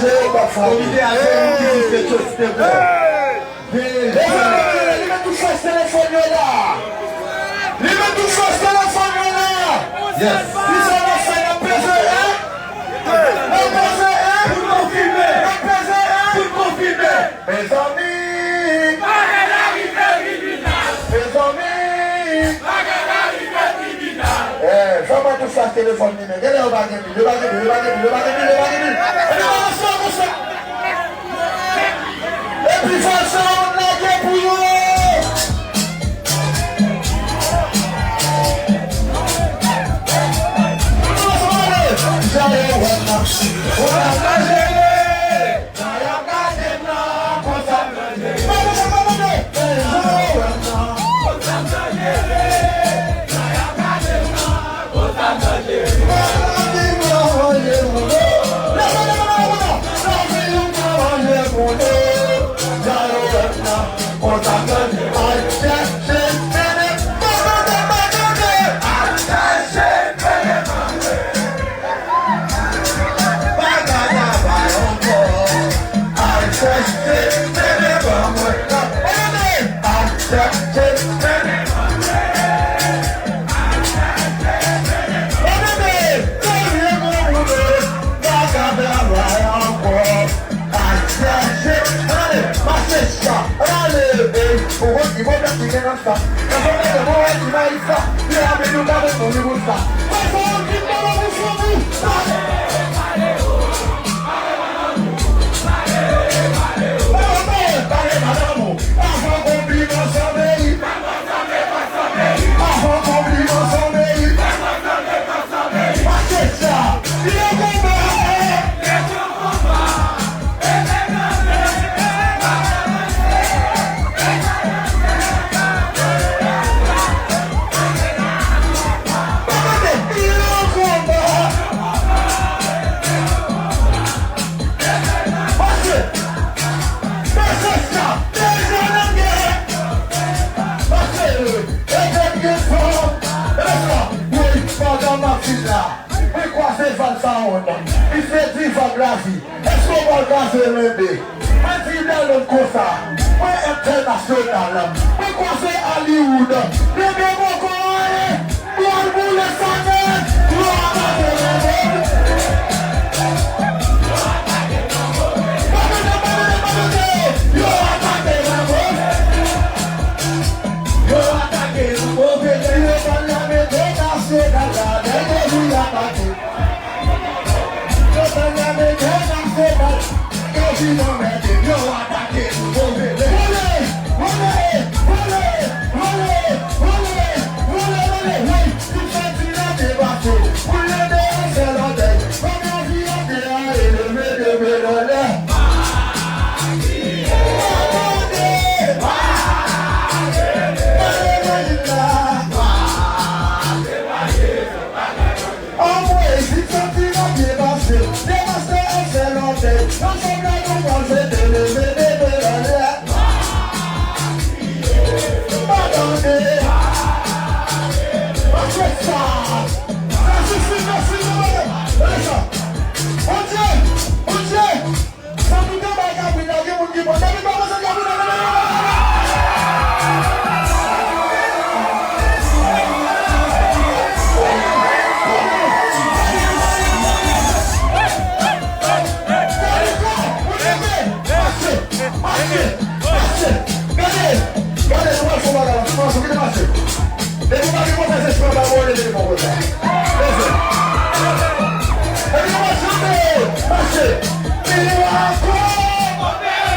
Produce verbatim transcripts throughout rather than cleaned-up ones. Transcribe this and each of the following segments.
Komite a se moun ki di se Chester Paul. Mezanmi, li met tout fòs telefòn yo la. Li met tout fòs telefòn yo la. Yes. Kisa n ap fè? N ap peze en? N ap peze en? Pou n konfime. N ap peze en? Pou n konfime. Mezanmi. Bagay la rive tribinal. Mezanmi. Bagay la rive tribinal. Eh, fè mwen tout fòs telefòn li men. Genlè yo pa gen pil, yo pa gen pil, yo pa gen pil, yo pa gen pil, yo pa gen pil. Epi balanse yo konsa. Epi fòs sa yo lage pou yo. Balanse yo ale. Sa yo wè la. Ou pa ka jere. Al chèche, ale, mache sa, ale, ey, ou konn ki pwoblèm ki gen nan sa. Nan pwoblèm de mwen wè ki mayis sa, li rapi nou ka met moun li pou sa. Mwen fè yon ti pale pou fanmi. Pale, pale, pale, pale, pale, pale, pale, pale, madanm ou. Avan konpliman sanble. Avan konpliman sanble. Mache sa, li an konba. Mwen kwaze vag sa a, misye di vag lavi. Èske w pral kraze lenbe? Mwen di Dalon konsa, mwen entènasyonal. Mwen kwaze Hollywood. Lenbe poko anyen. Pral boule sa nèt. Yo atake lenbe. Pa tande, pa tande, pa tande. Yo atake lenbe. Yo atake nan move lè yo pral la mete kase dal la, dèyè li atake. Yo pral la mete kase dal, yo vin anmède, yo atake nan move lè. Vole, vole, vole, vole, vole, vole, vole, vole, vole. Tout sa ti la te pase, pou leve yon sèl ògèy. Kòm yon vi an tè a, e leve, leve lòlè. Pa tande! Pa tande! Anmwey, tout sa ti la te pase, te pase yon sèl ògèy. Ansanm la nou pral fete, leve, leve lòlè. Pa tande. Mache sa. Sa sifi, mèsi, mèsi. Bondye, Bondye. Sa tout anba kabrit la, gen moun ki pran. David pa pase kabrit la, leve, leve, leve. Mache, mache, mache. Gade, gade, nou pral fè yon bagay la. Kòmanse, kite mache. Depi w pa gen move zespri anba bò, leve devan w konsa. Leve. Epi nou pral chante, mache. Mirak opere.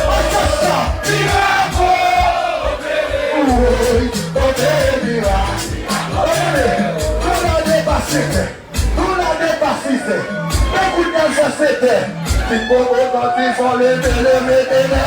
Mache sa. Mirak opere. Woy, opere mirak. Gade, nou gade pa sete. Nou la depasise. Men kounye a l fè sete. Ti bobo tanti fò leve, leve, leve.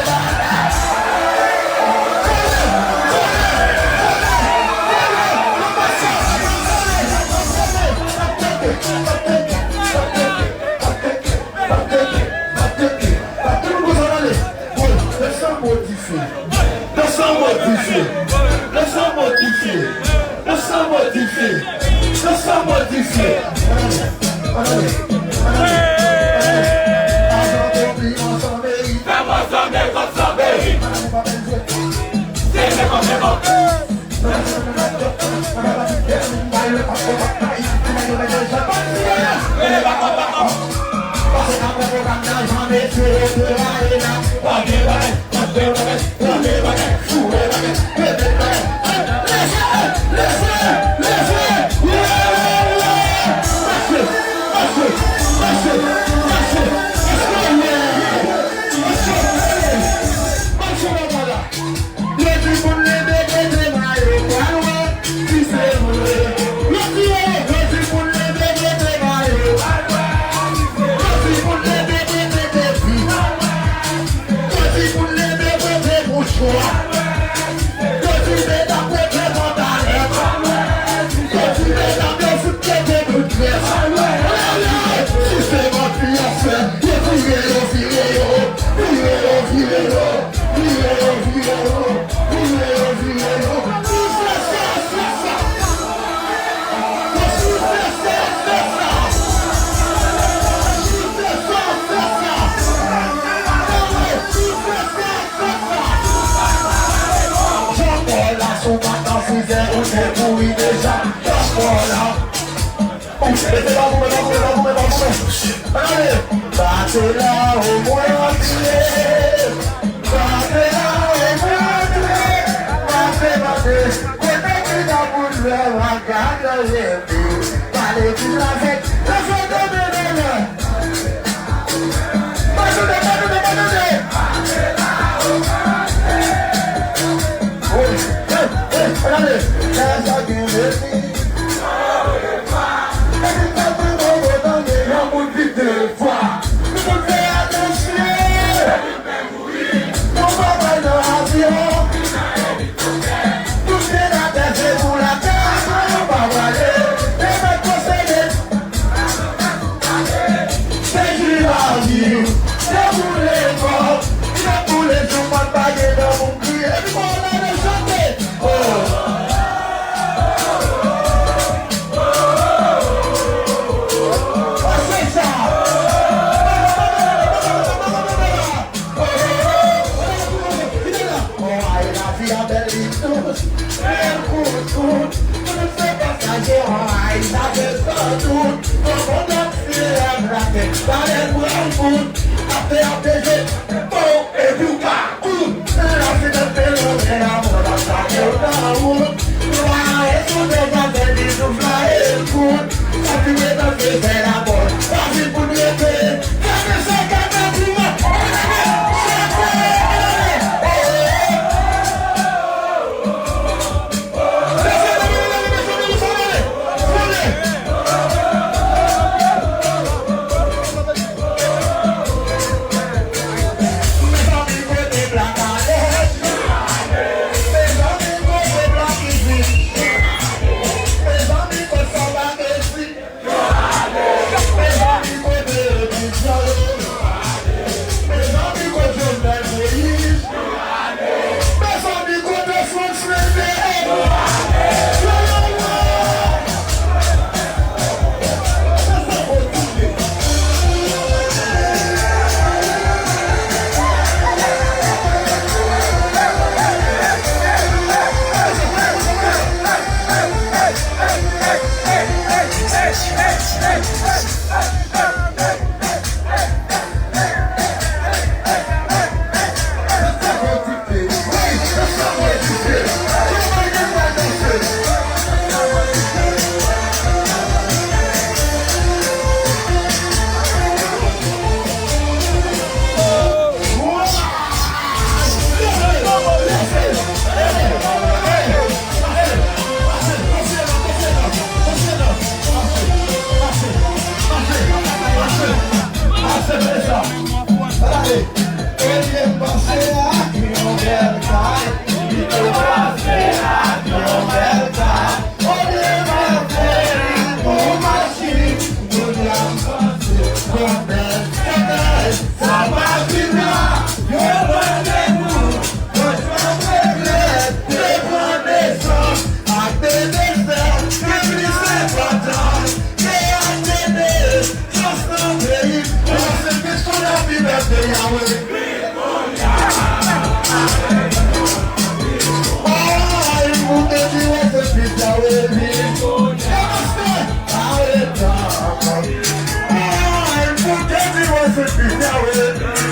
Tout moun konsa, ale. Woy, desann modi. Desann modife. Desann modife. Desann modife. Desann modife. Desann modife. Ann ale. Ann ale. Ann ale. Ann ale. Yo di pou n leve, leve mayo, pral wè si se vre. Yo di, yo di pou n leve, leve mayo, pral wè si se vre. Yo di pou n leve, leve tepik, pral wè si se vre. Yo di pou n leve, leve mouchwa, pral wè si se vre. Yo di medam leve pantalèt, pral wè si se vre. Yo di medam yo fout kete bout grès, pral wè si se manti y ap fè. Yo vire, yo vire, yo vire, yo vire, yo. Vire yo, vire yo, vire yo, vire yo. Ou fè sa, fè sa. Ou fè sa, fè sa. Ou fè sa, fè sa. Ou fè sa, fè sa. Jean Paul la sou maten sizè, ou te kouri deja. Jean Paul la. Mete la pou mwen, la pou mwen, la pou mwen, la pou mwen. Ann ale. Bate la, omwen antre. Bate la, omwen antre. Bate, bate. Kote ki nan boul vè, w ap gade anyen. Pale di l avèk. Leve de men nan lè. Pa tande, pa tande, pa tande. Wi. Hey, hey, ann ale. Lè sa gen mezi. Epi fè pi bon botan gen yon moun ki te fwa. Nou tout fè atansyon. Yon bagay nan avyon. Tout pye atè se pou latè. Yon pa prale. Te mèt posede. Se jwi lavi. Te boule kò. Te boule sou pòt pa gen nan moun kriye. Epi kò w la chante. Oh. Pase sa. Oh, ay, lavi a bèl, li dous. Bèl kout, kout. Tout se pasaje, oh, ay, sa se san dout. Nan mond ap file ak rakèt, talè pran kout. Ap te, ap te jwe. Bon, epi w ka kout. Lavi nan te lonmen, lanmou nan sa ke w nan wout. Lwa e sou de zafè li tou flaye kout. Sa ki ret nan se fè labò. Pa vin pou n rete. Gade sa, gade kouman. Gade, chante, gade. Mezanmi, kote Black Alex? Mezanmi, kote Black Easy? Mezanmi, kote Sabakesi? Mezanmi, kote etidyan yo? Mezanmi, kote Jovenel Moïse? Mezanmi, kote Frantz Fanon? Sa pa fini, yo randevou. Yo jwenn regrèt, te pran nesans ak de desè, ki plis enpòtan, ke ak de nesans nan peyi. Paske Kris konn ap vin nan peyi a, wi. Ay, pou te di wè se Kris la, wi. Namaste. Ay, pou te di wè se Kris la, wi.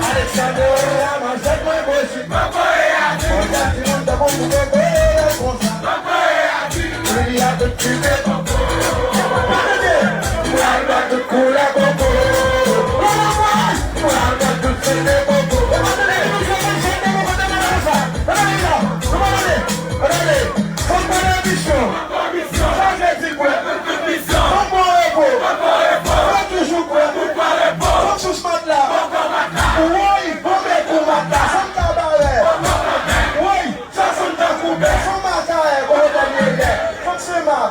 Alexander, manzèt mwen bosi. Manzèt ti moun tankou pou kokoye konsa. Li a tout tire koko. Mwen al ba tout koulè koko. Mwen al ba tout sante koko. Fòk pran anbisyon. Sa vle di kwè. Fòk bon repo. Fòk toujou kwè. Fòk sou matla. Woy, bon repo matla. Fòk kabarè. Woy. Sa sonn tankou bèf. Fò makayè, gwo dènye yè. Fòk se mak.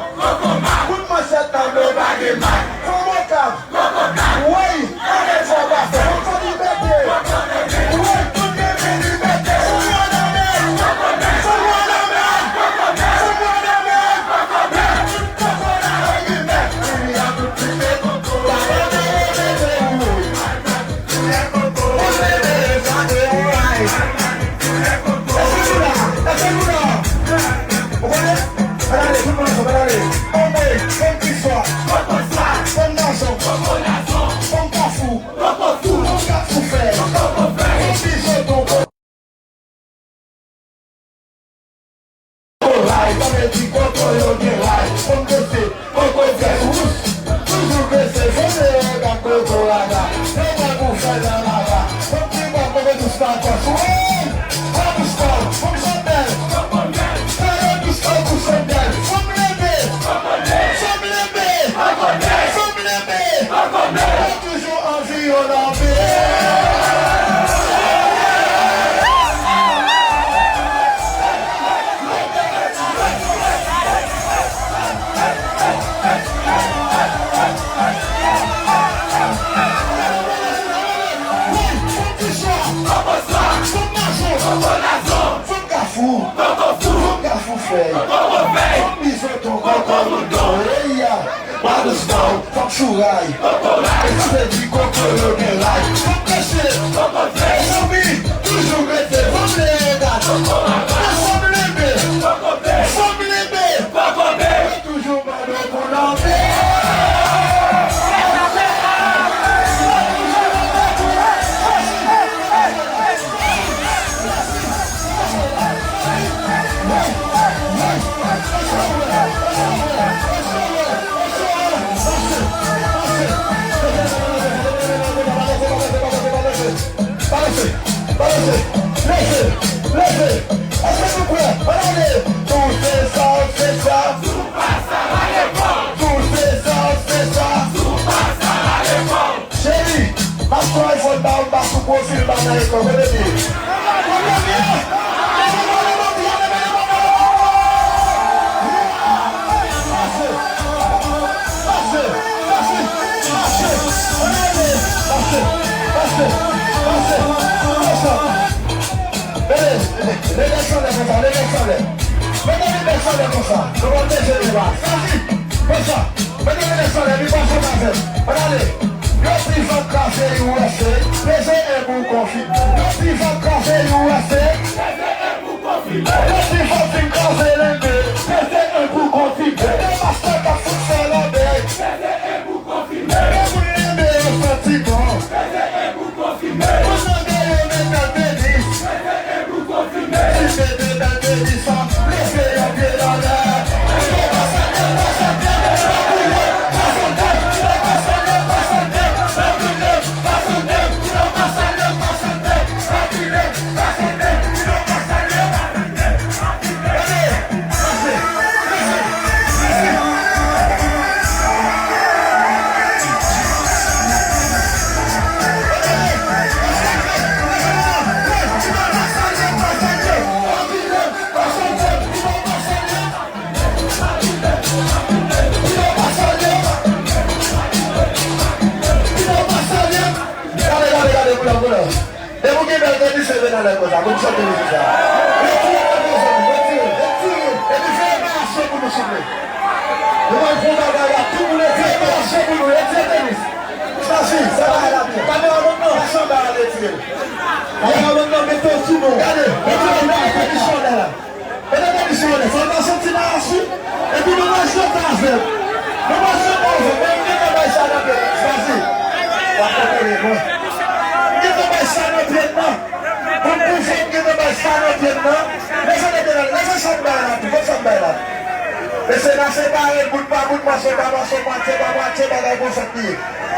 Kout manchèt nan do pa gen mak. Fò mokab. Woy, arèt fò pa fè. Fò libète. Woy, tout gen libète. Fò mwen nan men. Fò mwen nan men. Fò mwen nan men. Tout kòkòda libète. Li a tout kite kòkòda. Woy. Koko lay, sa vle di koko yo gen lay. Fò m teste, koko vès wous. Toujou prese, fò m leve gad koko raga. Yo mwen pou fè nan lava. Fò m ti bò koko dous lakòs. Wi! Fò dous kò, fò m chante. Fè yo dous tankou sandal. Fò m leve. Fò m leve. Fò m leve. Fò m leve. Toujou anvi yo nan pye. Fò m kafou. Fò m kafou fèy. Fò m bizoton koko moudon. Eya. Mwa dousman, fòk chouray. Koko lay. E si se di koko yo gen lay. Fòk kèche. Koko fè. Zanmi, toujou rete. Fò m leve gad. Koko lay. Fò m leve. Koko fè. Fò m leve. Koko fè. Toujou mande pou lanmè. Balanse, balanse, leve, leve. Èske nou prè? Ann ale. Tou se sa, se sa. Tou se sa, se sa. Cheri, m ap pran iPhone ba ou, m pa sou pwofil, m pa nan ekran. Kote l ye? Kote l ye? Pase, pase, pase, pase. Ann ale. Pase, pase, pase, pase. Mete, mete, mete l anlè konsa, mete l anlè. Mete l anlè konsa. Nou pral mete l la. Sezi. Konsa. Mete l anlè, li pase avè m. Ann ale. Yo di vant kraze U S A. Peze en pou konfime. Yo di vant kraze U S A. Peze en pou konfime. Yo di vant fin kraze lenbe. Peze en pou konfime. Yo pastè k ap fout fè lanbe. Peze en pou konfime. Yo moun lenbe yo santi bon. Peze en pou konfime. Moun lanbe yo met bèl tenis. Peze en pou konfime. Ti bebe bèl tenis sa. Leve yon pye anlè. Yo pa salye, pa salye, pa boule, pa salye, yo pa salye, pa salye, pa boule, pa salye, yo pa salye, pa salye, pa boule, pa salye, yo pa salye, pa boule. Gade, gade, gade, koulè, koulè. Depi w gen bèl tenis, leve nan lè konsa, pou n chante mizik sa. Retire l, mezanmi, retire l, retire l. Epi fè yon mache pou nou, souple. Nou pral fè yon bagay la, tou moun retire mache pou nou, retire tenis. Chwazi, sa va la byen. Kameramann nan, mache anba a, retire l. Nou pa sou konvo, men m gentan bay sa nan pye m, Snazi. W ap kontwole mwen. M gentan bay sa nan pye m nan. Pou m pou fè m gentan bay sa nan pye m nan. Lèse m te la, lèse sa m bay la tou, fòk sa m bay la. Mesye, n a separe l bout pa bout, mòso pa mòso, mwatye pa mwatye, bagay konsa k li ye.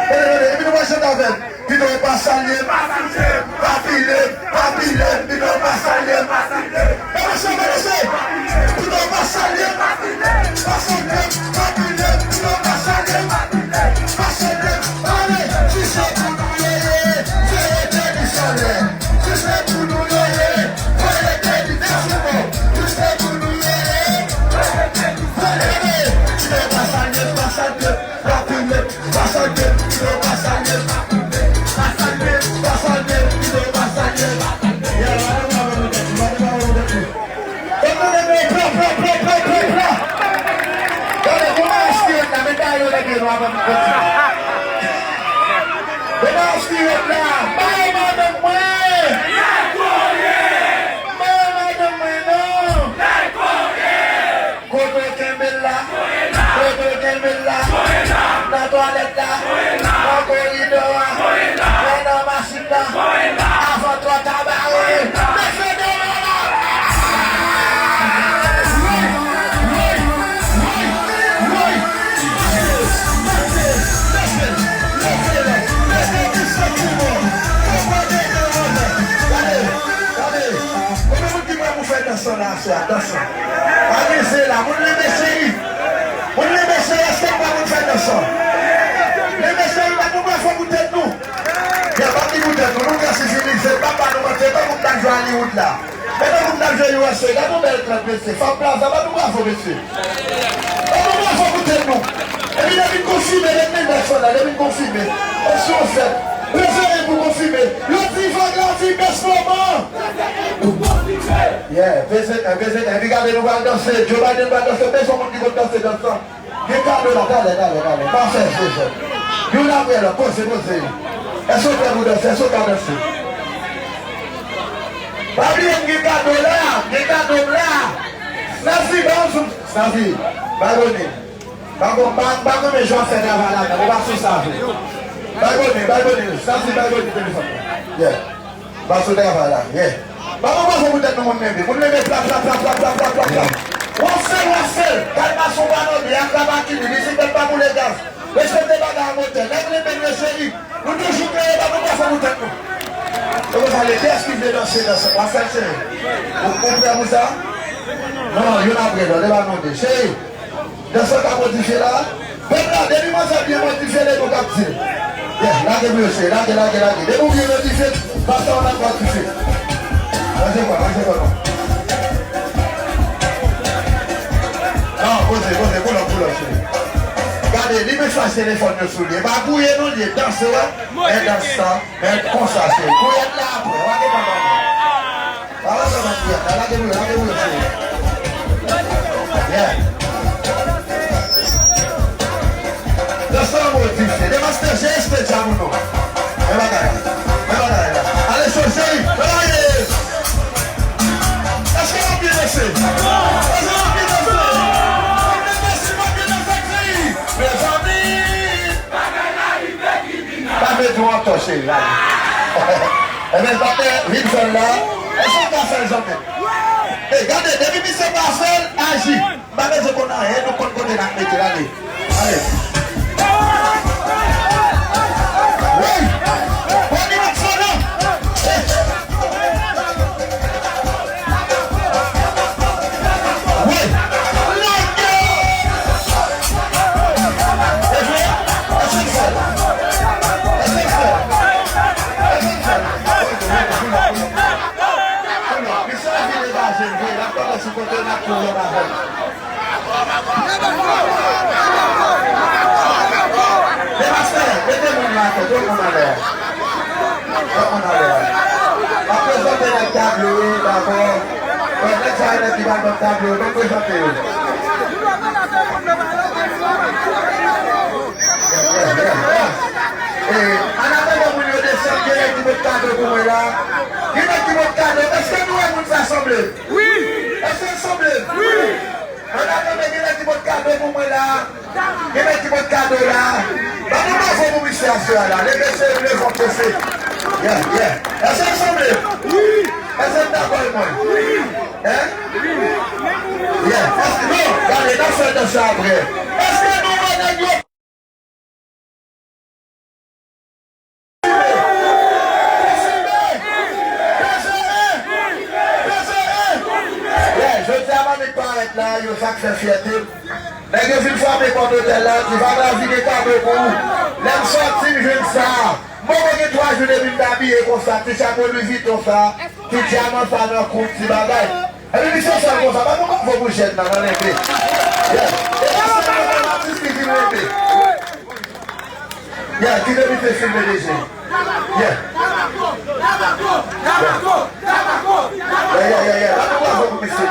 Tande, tande, epi nou pral chante avè m. Pito w pa salye m, pa pile m, pa pile m, pito w pa salye m. Mèt mesye, mèt mesye, pito w pa salye m, pa salye m, pa pile m, pito w pa salye m, pa salye m. Ale, si se pou nou yo ye, voye tèt li solèy. Si se pou nou yo ye, voye tèt li fè sou mò. Si se pou nou yo ye, voye tèt li solèy. Ale, pito w pa salye m, pa salye m. Pa pile, pa salye, yo pa salye, pa pile, pa salye, pa salye, yo pa salye, pa pile. Yeah, pa de pwoblèm, pa de pwoblèm. Tande, tande, pla, pla, pla. Tande, kòman eski yo ta, men ta yo lè nou avan nou kontinye. Kòman eski yo la? Bay madanm mwen! Bay madanm mwen non! Kote w kenbe l la? Kote w kenbe l la? Nan twalèt la? Nan koridò a? Nan, nan machin nan? Avan twò ta bare! Mesye deyò la! Woy! Woy! Woy! Woy! Mesye! Mesye! Mesye! Mesye! Mesye! Gade! Gade! Konbyen moun ki prè pou fè dans lan la aswè a? Dans lan. Pa gen ze la. Moun Lenbe cheri. Moun Lenbe cheri, èske n prè pou n fè dans lan? Lenbe cheri, bat nou bravo pou tèt nou. Byen, bat li pou tèt nou. Nou ka sivilize, pa ba nou manti, e tankou m t ap jwe Hollywood la. E tankou m t ap jwe U S A. Gade yon bèl trant, mesye. Fab Plaza, bat nou bravo, mesye. Bat nou bravo pou tèt nou. Epi depi n konfime, depi n dans lan, depi n konfime. Èske w fèt? Peze en pou konfime. Le divan de la vie, best moment. Yeah, peze en, peze en. Epi gade, nou pral danse. Joe Biden pral danse. Bezwen moun ki konn danse dans lan. Gen kado la, talè, talè, talè. Pa fè jejèt. Youn apre lòt, poze, poze. Èske w prè pou danse? Èske w ka danse? Pa bliye m gen kado la, gen kado m la. Snazi, ba yon zoom. Snazi, bay bone. Pa bon, pa, pa renmen jan w ap fè travay la, non. Ou pa sou sa vre. Bay bone, bay bone. Snazi, bay bone telefòn nan. Yeah. Ba sou travay la, yeah. Ba bon, ba bon, poutèt nou moun Lenbe. Moun Lenbe, pla, pla, pla. W ap fè l, w ap fè l. Kalmason pa nan byen, ak Labakini, mizik nèt pa boule gaz. Respekte bagay a motè. Nèg Lenbe, mesye, nou toujou kreye, ba nou pa fè poutèt nou. Se konsa, le, kiyès ki vle danse, danse. W ap fè l, cheri. Ou, ou prè pou sa? Non, youn apre lòt, e pa nou de. Cheri, dans lan ka modifye la. Pèp la, depi manzè byen modifye, le nou k ap di l. Yeah, lage pou yo, cheri, lage, lage, lage. Depi w byen modifye, basta w nan kòd dife. Manje kò, manje kò non. Non, poze, poze, pull up, pull up, cheri. Gade, li menm chache telefòn yo sou li. E pa gouye non, li e danse, wè. Men dans sa, men konsa, cheri. Gouye la apre, w a depann. Pa lage pou yo, lage pou yo, cheri. Yeah. Dans lan mwen dife. Demaster, je respect a moun non. Men bagay la. Men bagay la. Ale, cho, cheri. Men bagay la. Èske n ap byen danse? Èske n ap byen danse? Èske n ap byen danse, cheri? Mezanmi! Pa pèdi w ankò, cheri, ale. Ebyen, patnè, vin fè l la. Èske w ka fè l, Jean-Pierre? E, gade, depi misye pa fè l, aji. M pa bezwen konn anyen, nou konn kote n ap mete l, ale. Ale. Woy! Woy, li ret fò, non? Wi. Lage! E vre? Èske l fè l? Èske l fè l? Èske l fè l? Kounye a, misye vin degaje l vre, l ap tande sou kote n ap kouri ann avè l. Demaster, mete moun yo atè, tout moun anlè a. Tout moun anlè a. M ap prezante nèg tablo yo dabò. Bon, nèg sa yo, nèg ki pral ban m tablo yo, ban m prezante yo. E, an atandan moun yo desann, gen nèg ki pot kado pou mwen la. Gen nèg ki pot kado. Èske nou wè moun sa sanble? Wi! Èske l sanble? Wi! An atandan, gen nèg ki pot kado pou mwen la. Gen nèg ki pot kado la. Ban nou bravo pou misye aswè a la. Leve se leve yon kofe. Yeah, yeah. Èske l sanble? Èske l dakò avèk mwen? Hein? Yeah. Èske, non, gade, n ap fè dans sa apre. Èske nou wè nèg yo Yeah, jodi a manmi parèt la, yo sa k fè fyète m. Nèg yo vin frape pòt otèl la, di Vagla vide kado pou ou. Lè m sòti, m jwenn sa. M poko gen twa jou depi m t abiye konsa, ti chapo Louis Vuitton sa, ti dyaman sa nan kou m, ti bagay. Epi misye fè l konsa, pa nou konvo pou jèn nan, nan lenbe. Yeah. E pa sèlman fanatik ki vin lenbe. Yeah, kite misye filme deja. Yeah. Yeah, yeah, yeah, yeah. Ban nou bravo pou misye.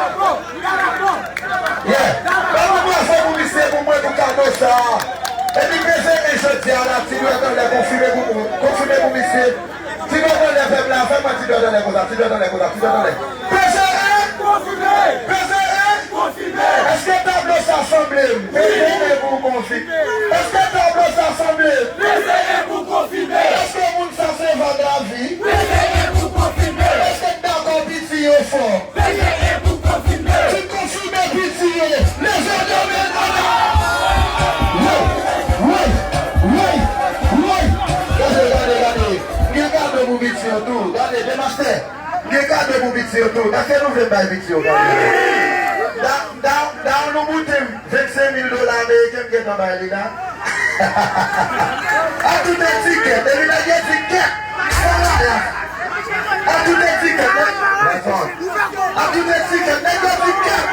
Yeah. Ban nou bravo pou misye, pou mwen, pou kado sa. Epi peze en jodi a la, ti dwèt anlè, konfime pou, konfime pou misye. Ti dwèt anlè, pèp la, fè mwen ti dwèt anlè konsa, ti dwèt anlè konsa, ti dwèt anlè. Peze en! Peze en! Èske tablo sa sanble m? Peze en pou konfime. Èske tablo sa sanble m? Peze en pou konfime. Èske moun sa se Vaglavi? Peze en pou konfime. Èske n dakò piti yo fò? Peze en pou konfime. Ti konfime piti yo. Leve de men anlè. Woy, woy, woy, woy. Gade, gade, gade. Gen kado pou piti yo tou. Gade, demastè. Gen kado pou piti yo tou. Èske nou vle bay piti yo kado? Da, da, da nou boute m vennsenk mil dola ameriken m gentan bay li la. A tout etikèt, epi nèg yo di kèt. Sa la la. A tout etikèt, nèg. A tout etikèt, nèg yo di kèt.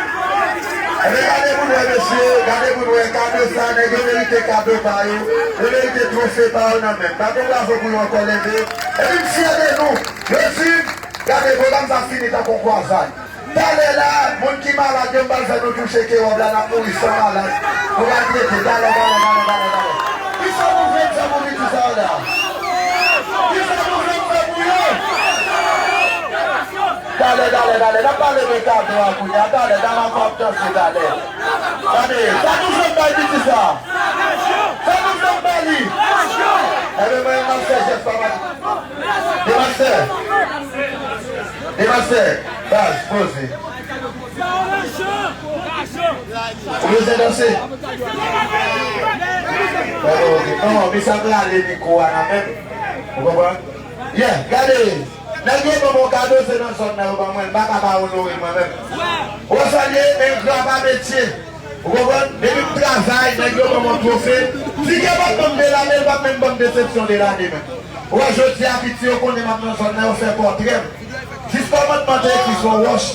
Ebyen, gade pou n wè, mesye, gade pou n wè, kado sa, nèg yo merite kado pa yo. Yo merite twofe pa yo nan men. Bat yon bravo pou yo ankò, leve. Epi m fyè de nou. Yo di, gade, pwogram sa fini tankou yon kwazad. Talè la, moun ki malad yo, m pral fè nou touche ke wòb la, n ap mouri san malad. Nou pral trete, talè, talè, talè, talè, talè. Kisa nou vle fè pou piti sa yo la? Kisa nou vle fè pou yo? Talè, talè, talè, n ap pale de kado a kounye a, talè, talè, n ap danse, talè. Gade, sa nou vle bay piti sa? Sa nou vle bay li? Ebyen, mwen, m ap fè jès pa mwen. Demastè. Demastè. Baz, poze. Ou bezwen danse? Dakò, ok. Non, misye ap rale mikwo a nan men m. Ou konprann? Yeah, gade. Nèg yo ban m yon kado, se nan zòn nan yo ban mwen. M pa ka pa onore l mwen menm. Ou salye, engra pa metye. Ou konprann? Depi m travay, nèg yo ban m yon twofe. Ti ke p ap ban m de lane, l p ap menm ban m desepsyon de lane menm. Ou wè, jodi a, piti yo konnen m ap nan zòn nan, yo fè pòtrè m. Jis kòmandman te ekri sou yon wòch,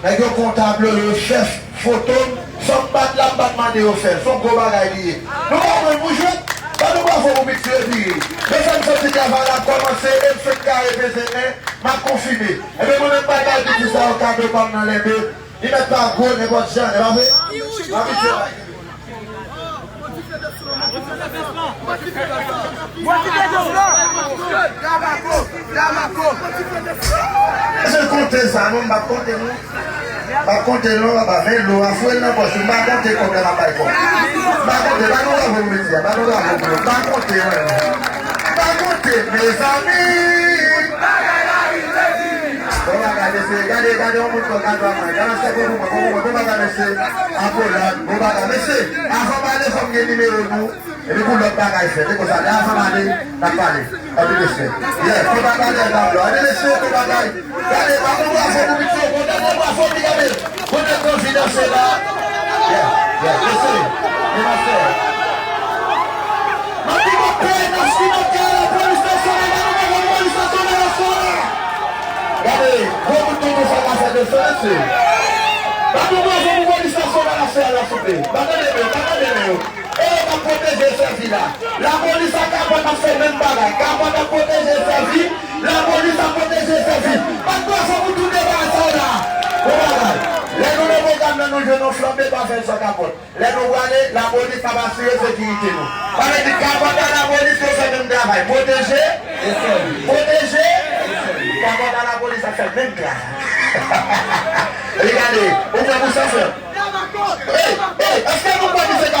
nèg yo fè yon tablo, yo chèf, foto m, sa m bat la, m pa t mande yo fè l. Se yon gwo bagay li ye. Nou pa pran l pou jwèt. Ban nou bravo pou piti yo epi yo fè m santi travay la ap kòmanse e m fenk kare peze en, m ap konfime. Ebyen, mwen menm, m pral bay piti sa yo kado pa m nan lenbe. Li mèt pa gwo nenpòt jan, e pa vre? Abitye bay. Se konte sa, non, m p ap konte, non. M p ap konte, non, papa, men lo a fouye l nan pòch ou, m pa konte kòb la, m ap bay kòb. M pa konte, pa nou bravo pou piti a, pa nou bravo pou yo, m pa konte, mwen. M pa konte, mezanmi. Bon bagay, mesye. Gade, gade yon moun pran kado a mwen. Gade se bon pou mwen, bon pou mwen, bon bagay, mesye. Akolad, bon bagay, mesye. Avan m ale, fò m gen nimewo nou. Epi pou lòt bagay fèt. E konsa, lè avan m ale, n ap pale. Anpil respè. Yeah, fò bagay lè tablo. Anpil respè, fò bagay. Gade, pa bon bravo pou piti yo, bon dènye bravo, pi gade. Kote konfidanse la? Yeah, yeah, mesye, mesye. Mwen ki mwen peye nan skinot ke lapolis nasyonal, mwen mwen lapolis nasyonal aswè a. Gade, gwo kout tonton sa ka fè de fè, mesye. Bat yon bravo pou polis nasyonal aswè a la, souple. Pa tande men, pa tande men yo. E yo k ap pwoteje e sèvi la. Lapolis ak kapòt ap fè menm bagay. Kapòt ap pwoteje e sèvi. Lapolis ap pwoteje e sèvi. Bat bravo pou tout de bagay sa yo la. Bon bagay. Lè nou nan pwogram nan, nou jwenn yon flanbe, pa fè l san kapòt. Lè nou prale, lapolis ap asire sekirite nou. Sa vle di kapòt a lapolis yo fè menm travay. Pwoteje, pwoteje, kapòt a lapolis ap fè menm travay. Regade, ou pran pou san fè. Ey, ey, èske nou kwè misye k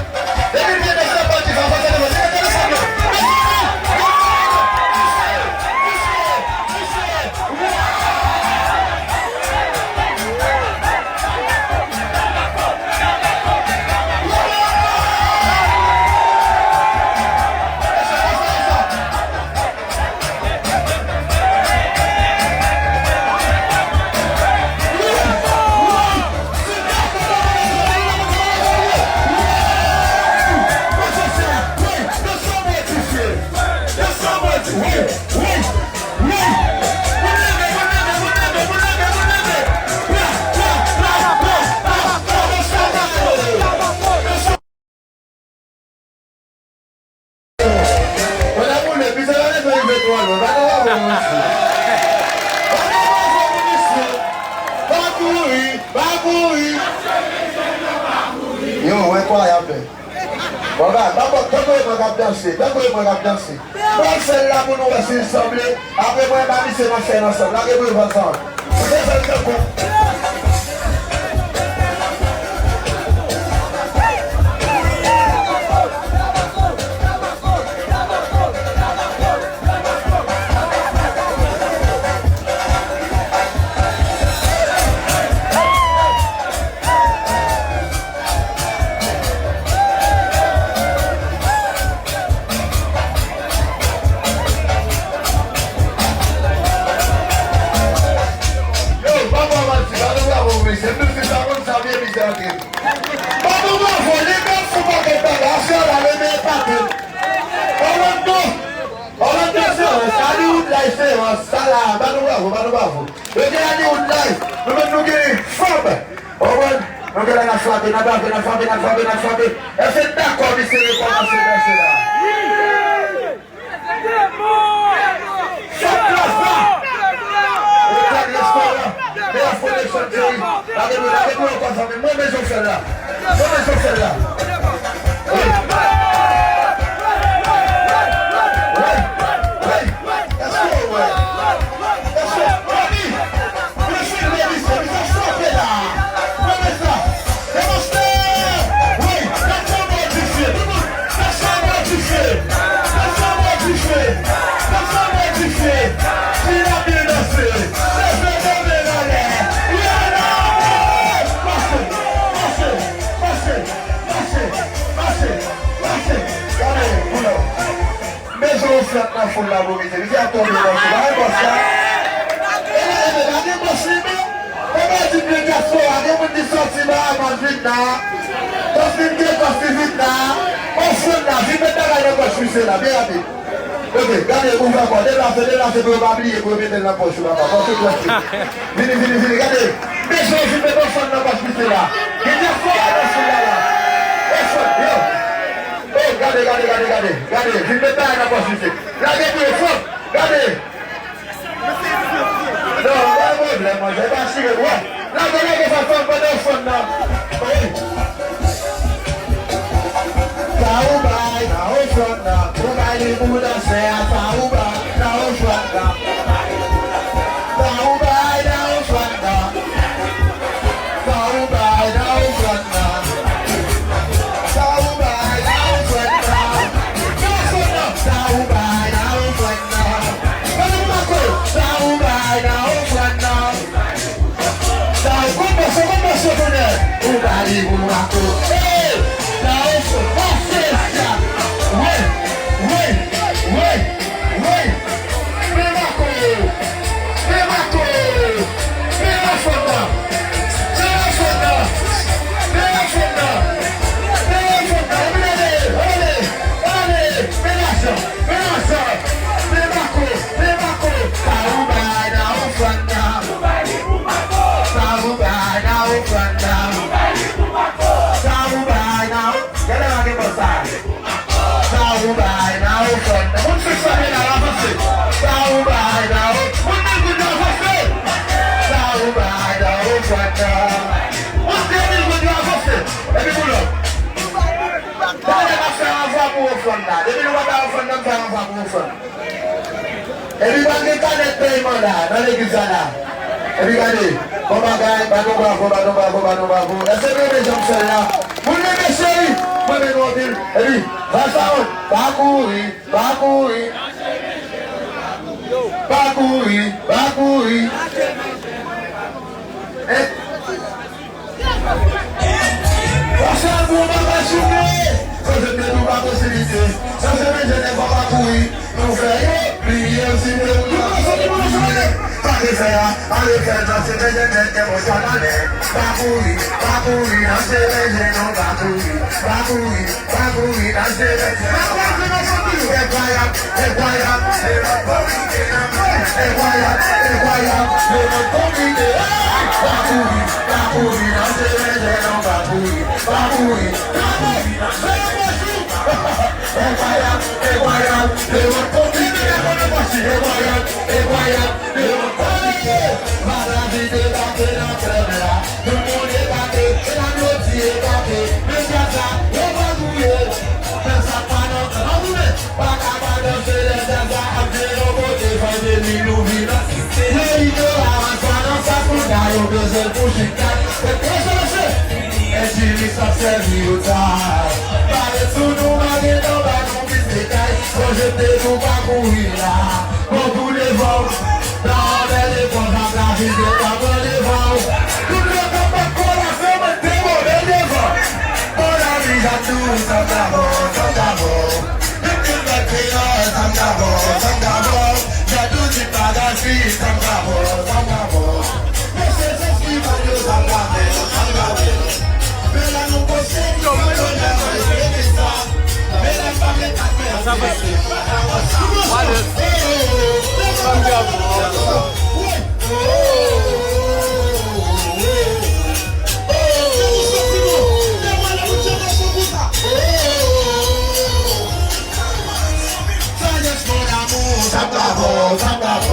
Depi l gen de sèpant ki fè fòs andevan, se mete ansanm yo. Mwen ap boule, pizza la leve rive twò lwen. Bat yon bravo pou misye. Bat yon bravo pou misye. Pa kouri, pa kouri. Yo, wè kwa y ap fè. Bon, ba, ba, bon, tankou e mwen k ap danse, tankou e mwen k ap danse. Pral fè l la pou nou wè si l sanble. Apre mwen, ba misye nan sèn ansanm. Lage bri van sa. Ou te fè l tankou. Yo, papa Mati, ba nou bravo pou misye. M toujou di sa konn sa vye misye antre. Ba nou bravo, li menm fou pakèt bagay. Aswè la, li menm epate. Orlando, Orlando Seras, Hollywood Life Seras, sa la, ba nou bravo, ba nou bravo. Yo gen Hollywood Life, nou menm nou gen fanm. Konprann? Nou gen la n ap frape, n ap frape, n ap frape, n ap frape, n ap frape. Èske n dakò misye rekòmanse danse la? Fòk plas la! Retan restoran, Meilleure Production Thierry. Lage nou, lage nou ankò zanmi m. Mwen bezwen fè l la. Mwen bezwen fè l la. Wi. Wi. Wi. Èske w wè? Èske w wè? Mwen filme misye, misye frape la. Mwen met la. E monchè! Wi, met sa anba dife. Tout moun, met sa anba dife. Met sa anba dife. Met sa anba dife. Fi la byen danse. Leve men w anlè. Yana! Mache, mache, mache, mache, mache, mache. Gade, koulè. M bezwen ofrann nan foul la pou misye. Misye ap tonbe bòs. Pa gen bòs la. E la, e la, pa gen bòs li menm. Kòman di byen dyaspora, gen moun ki sòti Bahamas vin la. Kòs li gen kòs li vin la. Ofrann la, vin met bagay nan pòch misye la, byen rapid. Ok, gade, ouvè ankò, deplase, deplase pou yo pa bliye, pou yo mete l nan pòch ou, papa. Pòch ou twò fre. Vini, vini, vini, gade. Mesye, vin met ofrann nan pòch misye la. Gen dyaspora nan foul la la. Ofrann, yo. Oh, gade, gade, gade, gade. Gade, vin met bagay nan pòch misye. Lage pou yo, fòk. Gade. Non, pa gen pwoblèm, manzè, pa chire, wè. Lage, lage sa, fanm, pandan ofrann nan. Wi. Sa ou bay nan ofrann nan, ou bay li pou dansè a, sa ou bay nan ofrann nan. Sa ou bay nan ofrann nan. Sa ou bay nan ofrann nan. Sa ou bay nan ofrann nan. Nan ofrann nan. Sa ou bay nan ofrann nan. Sa ou bay nan ofrann nan. Sa ou konn pase, konn pase kounye a. Ou ba li pou Marco. Hey! Sa ou fè pase sa. Wi, wi, wi, wi. Men Marco. Men Marco. Men ofrann nan. Men ofrann nan. Men ofrann nan. Men ofrann nan. Ou vin ale. Ale. Ale. Men lajan. Men lajan. Men Marco. Men Marco. Sa ou bay nan ofrann nan. Sa ou bay nan ofrann nan. Sa ou bay Ofrann la. Depi nou pa bay ofrann nan, m fè yon fwa pou ofrann. Epi pa gen kanèt pèyman la, nan legliz sa la. Epi gade, bon bagay, bat nou bravo, bat nou bravo, bat nou bravo. Èske nou renmen jan m fè l la? Moun renmen cheri, mwen renmen nou anpil. Epi, Valsaon, pa kouri, pa kouri. Pa kouri, pa kouri. Eh. Pase pou bagay souple. Pase te nou pa posibilite. Sa se menm jan nèg pa kouri. Nou fè yo pliye si nou pa posibilite. Pa te fè a, ale fè sa se menm jan nèg mwen sa malè. Pa kouri, pa kouri, nan se menm jan non pa kouri. Pa kouri, pa kouri, nan se menm jan. Enkwayab, enkwayab, se lòt bò ki te nan men. Enkwayab, enkwayab, se lòt bò ki te. Pa kouri, pa kouri, nan se menm jan non pa kouri. Pa kouri, pa kouri, nan se menm jan. Enkwayab, enkwayab, se lòt bò ki te. Enkwayab, enkwayab, se lòt bò ki te. Madavi debake nan klèb la. Tout moun debake, e la nou di debake. Men djaz la, yo pa gouye. Men sa pa nan tan. Ann tounen. Pa ka pa danse lè djaz la ap jwe yon kote. Fè de li nou vin asiste. Yo ido la, ann fwa nan sa kounya, yo bezwen l pou chita. Fè presyon mesye. E Jimmy sa sèvi yo ta. Pale sou nou, pa gen tan ba nou plis detay. Sonje te nou pa kouri la. Bon pou devan w. Nan anbè devan, sa ka vide pa pran devan w. Tout lè k ap bat kò la, se mwen k te move devan. Mon ami, Jadou, sa m ka ba w, sa m ka ba w. Menm ke m pa kreyòl, sa m ka ba w, sa m ka ba w. Jadou, ti bagay fi, sa m ka ba w, sa m ka ba w. Mesye, se festival yo, sa m ka fè, sa m ka fè. Men la nou poste, nou fè lonnè, nou respete sa. Men la pa gen kat men. Sa pase? Wale. Sa m ka ba w. Sagesse, mon amour, sa m ka ba w, sa m ka ba w.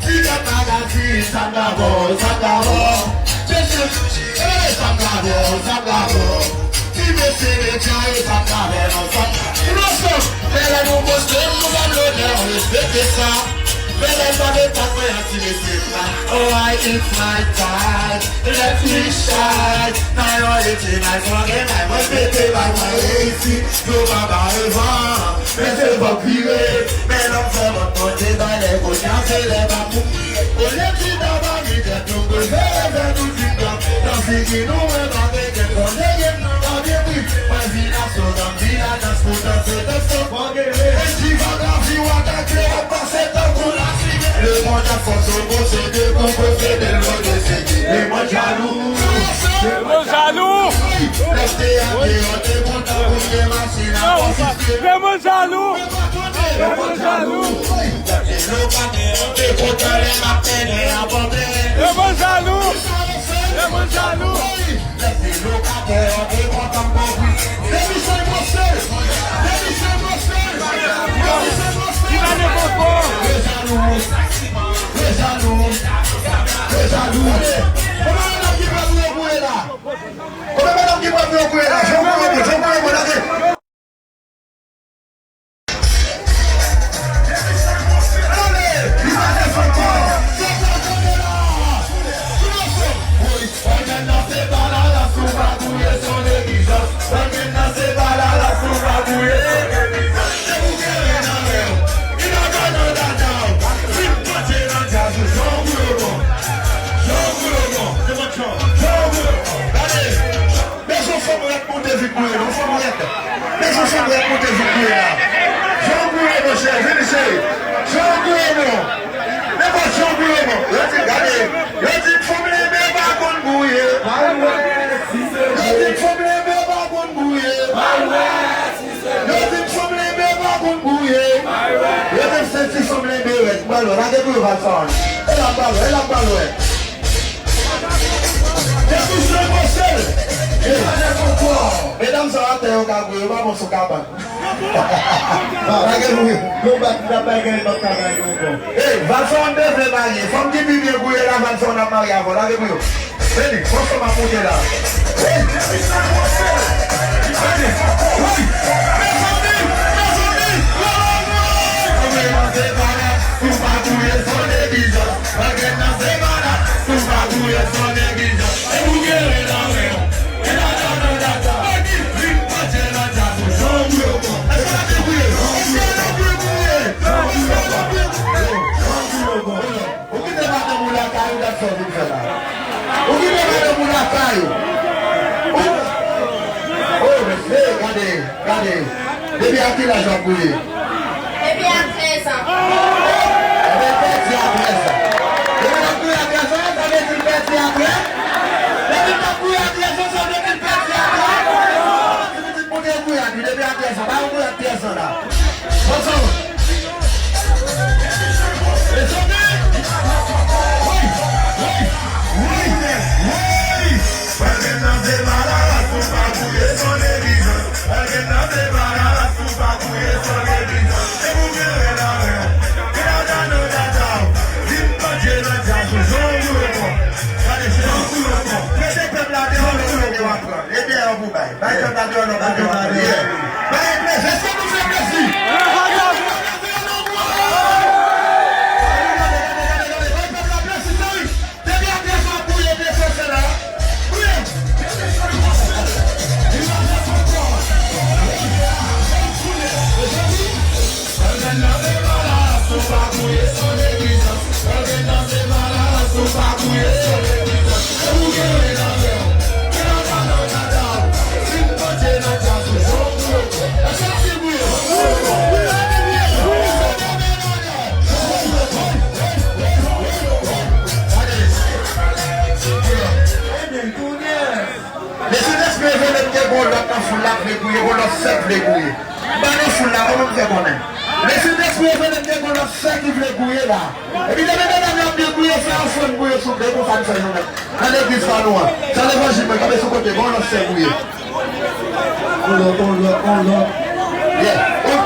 Ti gad magazin, sa m ka ba w, sa m ka ba w. Mesye, eh, sa m ka ba w, sa m ka ba w. Ti mesye medya yo, sa m ka ba w, sa m ka ba w. Lè nou poste, nou ban lonnè, respekte sa. Men lè m pa gen kat mwen an ti mesye. Oh, I, it's my time, let me shine. Priority, my song, and my mwen pete, bay mwen reyisi. Yo pa ba revan, men se fòk vire. Men lòm fè mòd monte, bay lè kounye a, se lè m ap mouri. Olye ti daba, mi tèt nou breze, fè nou ti blan. Nan figi nou, mwen pa gen kè, konnen gen nou pa byen pri. Mwen vin a slogan, vin a dans pou danse, dans pou pran gere. E diva lavi w atake, ap pase tankou lafimen. Lemonn ap fòse w posede pou posede l, lòt desede. Lemonn jalou. Lemonn jalou. Lè te a deyò, te kontan pou gen machin a konfiske. Lemonn jalou. Lemonn jalou. Te kontan lè m ap mennen a bòbè. Lemonn jalou. Lemonn jalou. Depi se mwen sèl, depi se mwen sèl, depi se mwen sèl. Ki pa de konfò. Trè jalou, trè jalou, trè jalou. Konbyen medam ki prè pou yo gouye la? Konbyen medam ki prè pou yo gouye la? Jan gouye bon, jan gouye bon, lage. Bezwen fanm rèd moute vin gouye non, fanm rèd. Bezwen fanm rèd moute vin gouye la. Jan gouye monchè, vini cheri. Jan gouye non. Nenpòt jan gouye non. Yo di, gade, yo di fanm lenbe pa konn gouye. Yo di fanm lenbe pa konn gouye. Yo di fanm lenbe pa konn gouye. Yo di se ti fanm lenbe rèd. Balo, lage pou yo Valsaon. E la balo, e la balo, e. Depi se mwen sèl. Medam sa atè yo ka gouye, yo pa bon sou kabann. Lage pou yo. Yo bat, yo bat, yo bat, yo bat. Ey, Valsaon te vle marye. Fanm ki pi byen gouye la, Valsaon ap marye avè w. Lage pou yo. Vini, fò fanm ap monte la. Ey, depi se mwen sèl. Vini, wi. Mezanmi. Oh, mesye, gade, gade. Depi a ki laj w ap gouye? Depi a trèz an. Ebyen, pèdi a trèz an. Depi l ap gouye a trèz an, sa vle di l pèdi a trèz? Depi l ap gouye a trèz an, sa vle di l pèdi a trèz? Ti pitit moun te gouye a di, depi a trèz an, pa yon gouye a trèz an la. Bon, sa w. Mezanmi! Woy! Woy! Woy! Woy! Pral gen nan se malalas, ou pa gouye son neglijans. Pral gen nan se malalas, ou pa gouye son neglijans. Se pou gen ren avè w. Gen dada nan dada w. Vin pandye nan djaz ou, jan w boule kò. Gade, jan w boule kò. Mete pèp la deyò, lè w ap pran. E deyò pou bay. Bay pèp la deyò, lè w ap pran. Yeah. Bay plezi. Èske nou fè plezi? Bay pèp la plezi, wi. Depi a trèz an, bouye, bouye, se la. Bouye. Mesye, Sentespri revele m gen yon lòt nan foul la k vle gouye, yon lòt sèk vle gouye. M pa nan foul la, kòman m fè konnen? Mesye, Sentespri revele m gen yon lòt sèk ki vle gouye la. Epi depi medam yo ap byen gouye, fè ofrann pou yo souple, pou sa n fè nou menm. Nan legliz pa nou an. Sa levanjil mwen, kanpe sou kote, gen yon lòt sèk gouye. On lòt, on lòt, on lòt. Yeah. Oh.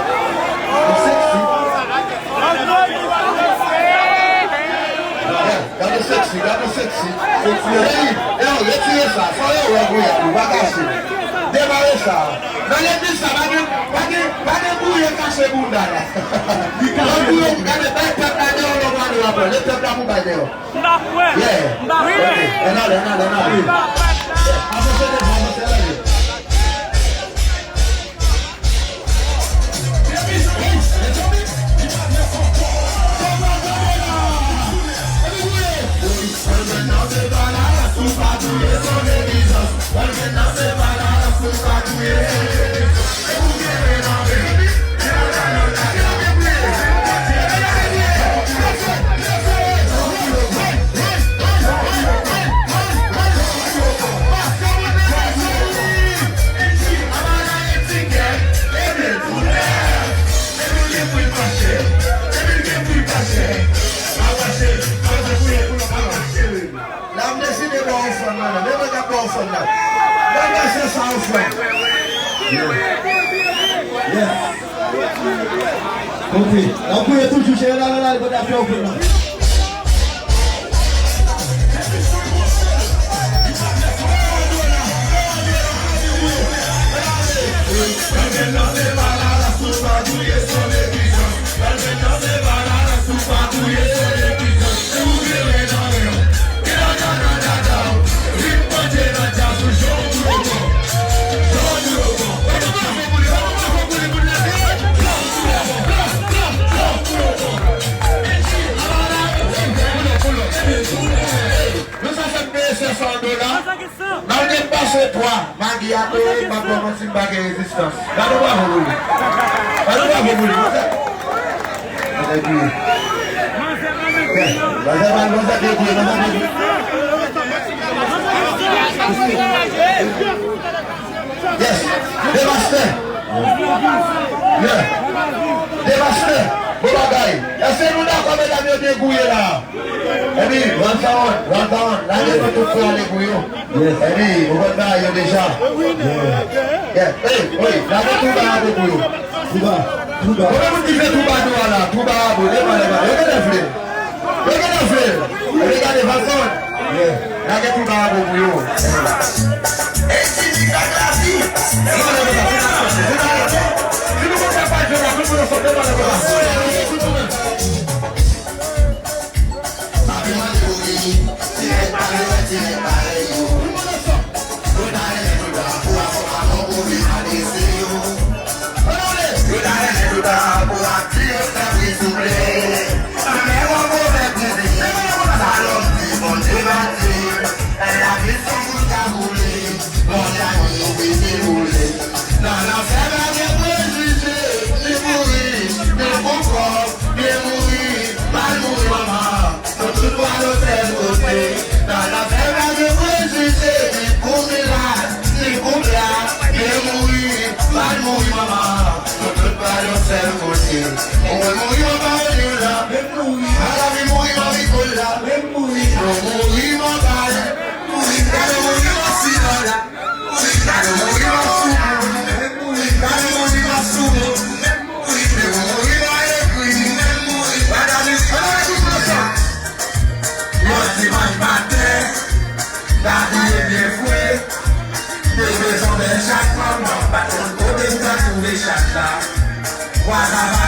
Oh, sexy. Yeah. Gade sexy, gade sexy. Sexy. Hey, yo, retire sa. Fò yo wè gouye a, nou pa kache. Depare sa. Nan legliz sa, pa gen, pa gen, pa gen gouye kache bounda la. Lè gouye, gade, bay pèp la deyò, nou pa nou apre. Lè pèp la pou bay deyò. M pa kwè. Yeah. M pa kwè. Ok. Ann ale, ann ale, ann ale. Avanse devan, avanse, ann ale. La m deside ba w ofrann nan, men mwen k ap ba w ofrann nan. Mwen pase sa ofrann. Yeah. Yeah. Ok. N ap priye toujou, cheri, la, la, la, li pa t ap fè ofrann nan. Nou sa fè m peye sèt san dola. Malgre m pase pwa, magi a peye, m pa pran manti, m pa gen rezistans. Gade yon bravo pou li. Gade yon bravo pou li. Manzè kriye. Manzè pa, manzè kriye, manzè kriye. Yes. Devastè. Yeah. Devastè. Bon bagay. Èske nou dakò medam yo byen gouye la? Epi, one thousand, one thousand, lage nou tout prale pou yo. Epi, ou konn bagay yo deja. Yeah. Hey, wi, lage tou ba a pou yo. Tou ba, tou ba. Konbyen moun ki fè tou ba nou a la? Tou ba a pou, devan, devan. Yo genlè vle. Yo genlè vle. Epi gade, Vanson. Yeah. Lage tou ba a pou yo. Hey, Jimmy, gad lavi. Devan, devan, devan. Si nou konn fè pa jwe la, tout moun ansanm, devan, devan. Mouri manman, nou tout pral yon sèl kote. Ou mwen mouri manman, nou la. Menm mouri. Madanm li mouri manmi, kola. Menm mouri. Nou mouri manman. Mouri. Gade mouri manman, sila la. Mouri. Gade mouri manman, sila la. Menm mouri. Gade mouri manman, sila la. Menm mouri. Menm mouri manman, egri. Menm mouri. Madanm li. Ann ale tout ansanm. Yon dimanch maten, lavi e byen fre. Te bezwen bèl chat manman, pa t konn kote m ta twouve chat la. Vwazin pa